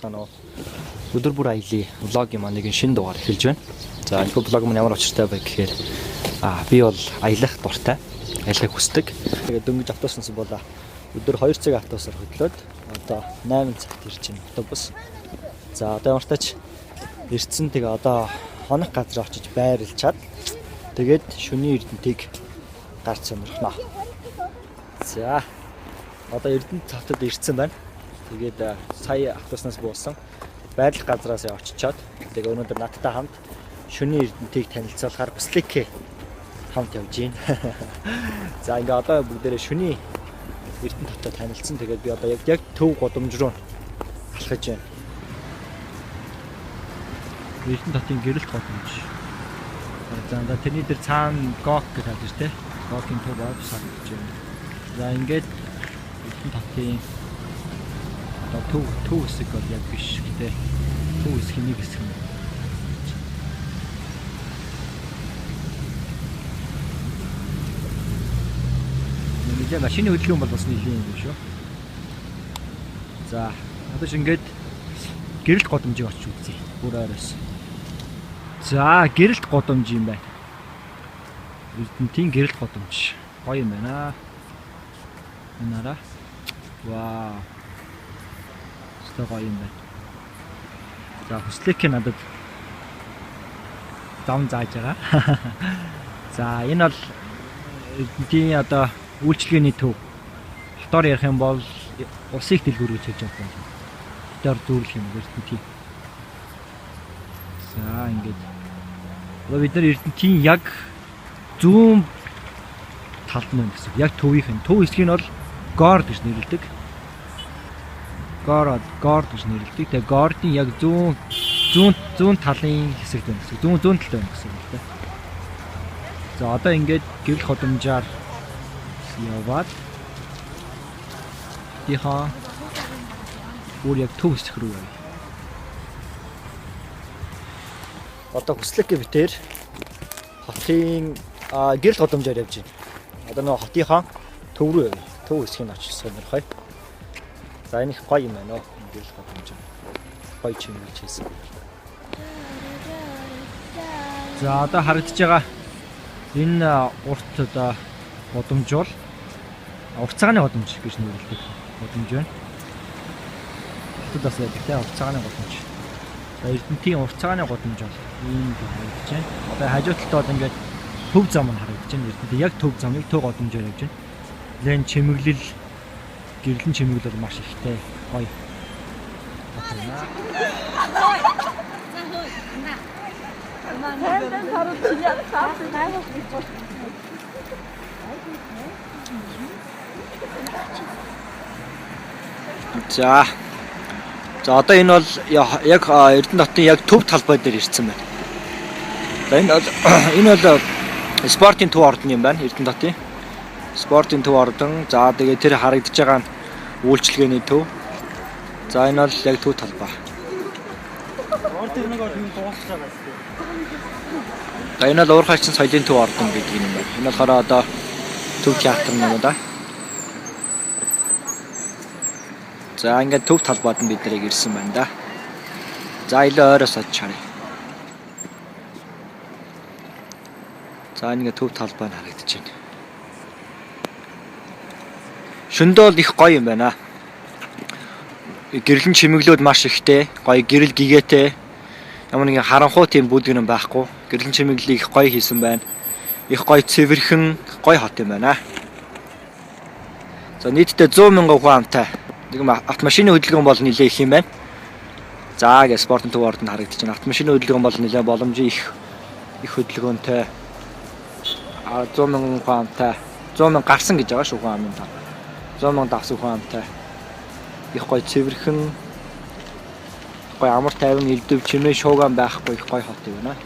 Нөө өдөр бүр аялын vlog-ийн маань нэгэн шинэ дугаар эхэлж байна. За энэ vlog маань ямар учиртай вэ гэхээр би бол аялах дуртай, аялахыг хүсдэг. Тэгээд дөнгөж автобуснаас буулаа. Өдөр 2 цаг автобусаар хөдлөөд одоо 8 цагт ирж байна автобус. За одоо ямар тач ирсэн, тэгээ одоо хонох газар очиж байрлчаад тэгээд шөнийн Эрдэнтийг гарч сонирхно. За одоо Эрдэнэт хотод ирсэн байна. Тэгээд сая автобуснаас буусан. Байрлах газраас очичоод тэгээ өнөөдөр надтай хамт шөнийн Эрдэнтийг танилцуулахаар Бсликээ хамт явж байна. За ингээ одоо бүгдээрээ шөнийн Эрдэнэт хотод танилцсан. Тэгээд би одоо яг төв гудамж руу алхаж байна. Эрдэнэт хотын гэрэлт гудамж. За тэрний дээр цаана ГОК гэж харж байна те. ГОК-ийн төв офис харагдаж байна. За ингээд Эрдэнэт хотын одоо төв хэсэг бол яг биш гэдэг. Төв хэсгийн нэг хэсэг юм. Нэлээ машины хөдөлгөөн бол бас нэлийн юм шүү. За одоо ч ингээд гэрэлт гудамжийг очиж үзье. Бүр ойроос. За гэрэлт гудамж юм байна. Эрдэнтийн гэрэлт гудамж. Гоё юм байна. Энэ араа. Вау. Өстой гоё юм байна. За хүслэг надад зам зааж байгаа. За энэ бол Эрдэнтийн одоо үйлчилгээний төв. Хотоор ярих юм бол улсын их дэлгүүр гэж хэлж байгаа юм. Хотоор зүүрлэх юм Эрдэнтийн. За ингээд одоо бид нар Эрдэнтийн яг зүүн талд нь гэсэн. Яг төвийнх нь. Төв хэсгийг нь бол Горд гэж нэрлэдэг. Горд гэж нэрлэдэг. Тэгээ Гордын яг зүүн талын хэсэгт байна гэсэн. Зүүн талд байна гэсэн үг л дээ. За одоо ингээд гэрэл годамжаар яваад хотынхоо бүр яг төв хэсэг рүү явъя. Одоо хүслэг битээр хотын гэрэл годамжаар явж байна. Одоо нөгөө хотынхоо төв рүү явъя. Төв хэсгийг очиж сонирхъя. За энэ их гоё юм байна уу? Гэрэл годамж. Гоё чимэглэж хийсэн. За одоо харагдаж байгаа энэ урт одоо годамж бол урт цагааны годамж гэж нэрлэдэг годамж байна. Хотод бас байдаг те урт цагааны годамж. За Эрдэнтийн урт цагааны годамж бол ийм харагдаж байна. Одоо хажуу талд бол ингээд төв зам нь харагдаж байна. Эрдэнтийн яг төв замыг төв годамжаар явж байна. Лэн чимэглэл гэрлэн чимэглэл бол маш ихтэй гоё. За. За одоо энэ бол яг Эрдэнэт хотын яг төв талбай дээр ирсэн байна. За энэ бол спортын төв ордон юм байна Эрдэнэт хотын. Спортын төв ордон. За тэгээ тэр харагдаж байгаа нь үйлчилгээний төв. За энэ бол яг төв талбай. За энэ бол Уурхайчин соёлын төв ордон гэдэг юм байна. Энэ болохоор одоо төв театр юм да. За ингээд төв талбайд нь бид нарыг ирсэн байна да. За илүү ойроос очиж харъя. За ингээд төв талбай нь харагдаж байна. Шөндөө бол их гоё юм байна. Гэрлэн чимэглүүд маш ихтэй, гоё гэрэл гэгээтэй. Ямар нэгэн харанхуй тийм бүлгэн юм байхгүй. Гэрлэн чимэглэлийг их гоё хийсэн байна. Их гоё цэвэрхэн, гоё хот юм байна. За нийтдээ 100 мянган хүн амтай. Нэг автомашины хөдөлгөөн бол нэлээ их юм байна. За гэ спортын төв ордонд харагдаж байна. Автомашины хөдөлгөөн бол нэлээ боломжийн их хөдөлгөөнтэй. 100 мянган хүн амтай. 100 мянга гарсан гэж байгаа шүү хүн амын та. 100 мянга давсан хүн амтай. Их гоё цэвэрхэн, гоё амар тайван элдв чимээ шууган байхгүй их гоё хот юм байна.